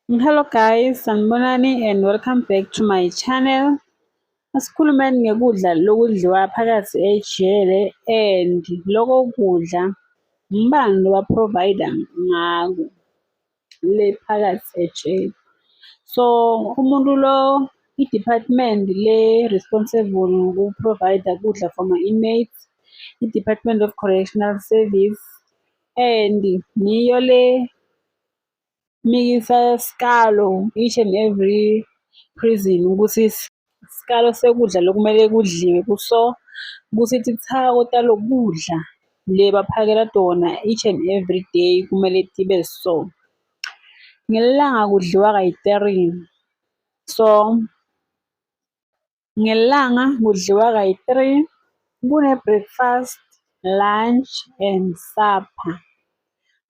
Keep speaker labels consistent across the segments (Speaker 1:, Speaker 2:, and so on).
Speaker 1: Hello guys, sanibonani and welcome back to my channel. Asikhulumeni ngekudla lokudliwa phakathi ejele and loko kudla ngubani loba-provide ngako le phakathi ejele. So umuntu lo, i-department le responsible ngoku-provide kudla for ma-inmates, i-Department of Correctional Service, and ngiyo le mikisa sikalo each and every prison ukuthi sikalo sekudla lokumele kudliwe kuso, kuthi titsako talokudla le baphakela tona each and every day kumele tibe so. Ngelilanga kudliwa kayi-three. So ngelilanga kudliwa kayi-three, kune-breakfast, lunch and supper.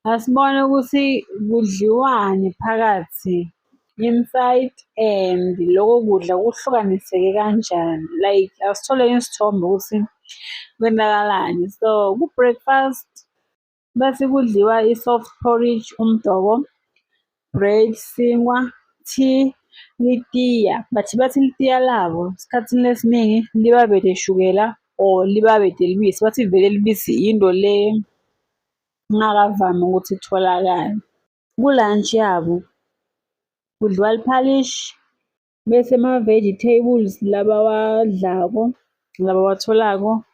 Speaker 1: Asibone ukuthi kudliwani phakathi inside and loko kudla kuhlukaniseke kanjani. Like asithole isithombe ukuthi kwenzakalani. So ku-breakfast bese kudliwa i-soft porridge, umdoko, bread, sinkwa, tea, litiya. But bathi litiya labo esikhathini lesiningi liba bete shukela or liba bete libisi. Bathi vele libisi into le engakavami ukuthi itholakale. Ku-lunch yabo kudliwa liphalishi bese ama-vegetables labawadlako, labawatholako,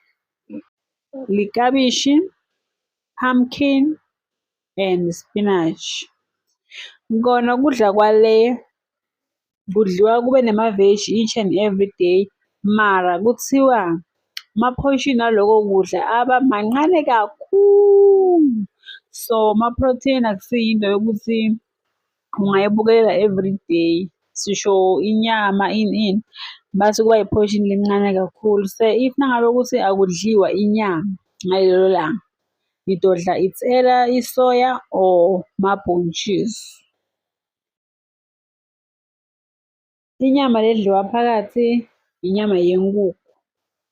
Speaker 1: liklabishi, pumpkin and spinach. Kona kudla kwale kudliwa kube nemaveji each and every day, mara kuthiwa ama-portion aloko kudla aba mancane kakhulu. So ama-protein akusiyo into yokuthi ungayibukela everyday, sisho inyama ini ini, bese kuba i-portion lencane kakhulu. So if nangabe ukuthi akudliwa inyama ngalelo langa, ngidodla it's either isoya or mabhontshisi. Inyama le edliwa phakathi inyama yenkukhu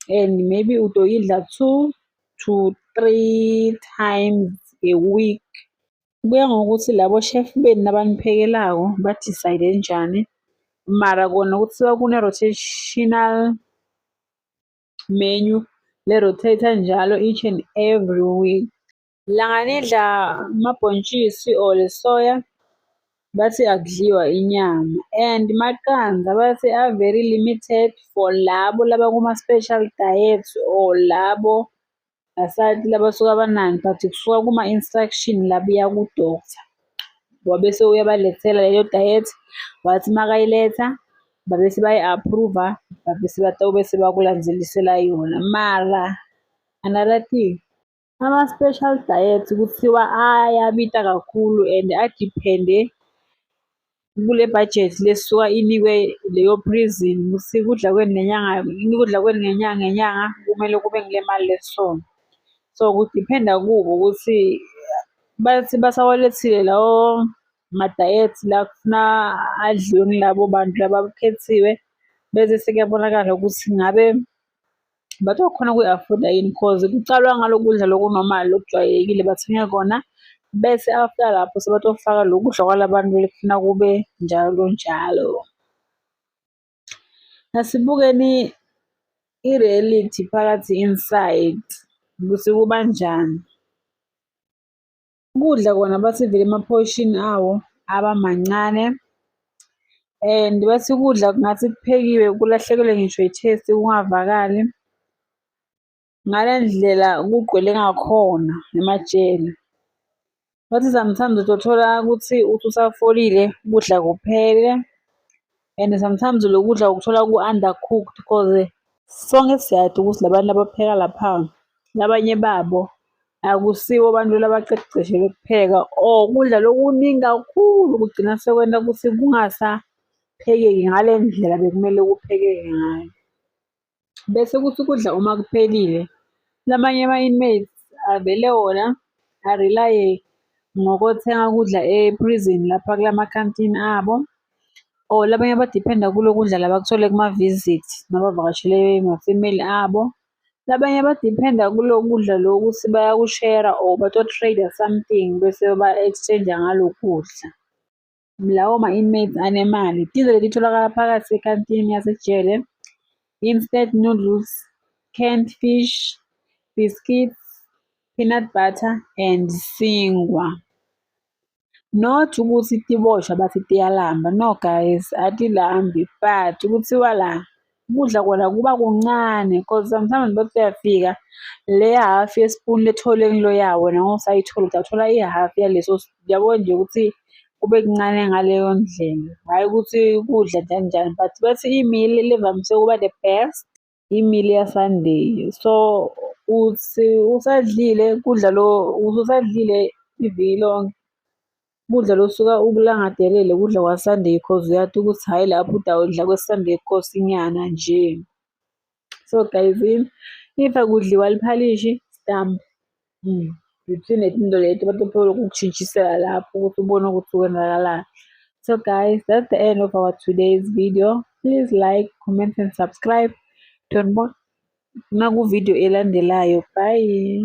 Speaker 1: and maybe utoyidla 2 to 3 times a week. Kuya ngokuthi labo chef benu nabaniphekelako ba-decide njani, mara kona kuthiwa kune-rotational menu le-rotate-a njalo each and every week. Langa nidla amabhontshisi or le soya, bathi akudliwa inyama and maqanda bathi a-very limited for labo labakuma-special diet or labo asati labasuka banani, but kusuka kuma-instruction labuya ku-doctor. Wabese uyabalethela leyo diet, wathi makayiletha babese bayi-approve-a, babese bese bakulandzelisela yona. Mara another thing, ama-special diet kuthiwa ayabita kakhulu and a-depend-e kule budget lesuka inikwe leyo prison ukuthi kudla kwenu ngenyanga, ukudla kwenu ngenyanga ngenyanga kumele kube ngile mali leso. So ku-depend-a kubo ukuthi bathi basawalethile lawo ma-diet la kufuna adliwe ngulabo bantu laba abakhethiwe, bese sekuyabonakala ukuthi ngabe batokhona ukuyi-afford-a yini, cause kucalwa ngaloku kudla loku-normal lokujwayelekile bathenga kona, bese after lapho sebatofaka lokhu kudla kwalabantu lekufuna kube njalo njalo. Asibukeni i-reality phakathi inside ukuthi kubanjani. Ukudla kona bathi vele ama-portion awo aba mancane and bathi ukudla kungathi kuphekiwe kulahlekelwe ngisho i-taste kungavakali. Ngale ndlela kugqwele ngakhona emajele. Bathi sometimes uzothola ukuthi uthi usafolile ukudla kuphele and sometimes lo kudla ukuthola ku-undercooked, cause sonke siyati ukuthi la bantu abapheka lapha labanye babo akusibo abantu labaceceshelwe ukupheka or kudla lokuningi kakhulu kugcina sekwenta ukuthi kungasaphekeki ngale ndlela bekumele kuphekeke ngayo. Bese kuthi ukudla uma kuphelile, lamanye ama-inmates avele wona a-rely-e ngokothenga ukudla e-prison lapha kulama-canteen abo, or labanye ba-depend-a kulo kudla labakuthole kuma-visit mabavakashele ma-family abo. Labanye ba-depend-a kulo kudla loku ukuthi bayakushera or bato-trade-a something bese ba-exchange-a ngalo kudla. Lawo ma-inmates anemali. Tintfo letitfolakala phakathi ekhantini yasejele, instant noodles, canned fish, biscuits, peanut butter and sinkwa. Not ukuthi tiboshwa bathi tiyalamba, no guys, atilambi but kuthiwa la kudla kona kuba kuncane 'cause sometimes bathi uyafika le half yesipuni letholwe kuloya wena ngeke usayithola, utawuthola i-half yaleso yabo nje ukuthi kube kuncane ngaleyo ndlela. Hhayi ukuthi kudla njani njani but bathi i-meal levamise ukuba the best, i-meal ya-Sunday. So uthi usadlile kudla lo, uthi usadlile iviki lonke, kudla losuka ukulangadelele kudla kwa-Sunday 'cause uyati ukuthi hhayi lapho utawudla kwe-Sunday nkosinyana nje. So guys, if akudliwa liphalishi, stamp. Between letinto leti batophiwa ukukushintshisela lapho ukuthi ubone ukuthi kwenzakalani. So guys, that's the end of our today's video. Please like, comment and subscribe. Naku-video elandelayo. Bye.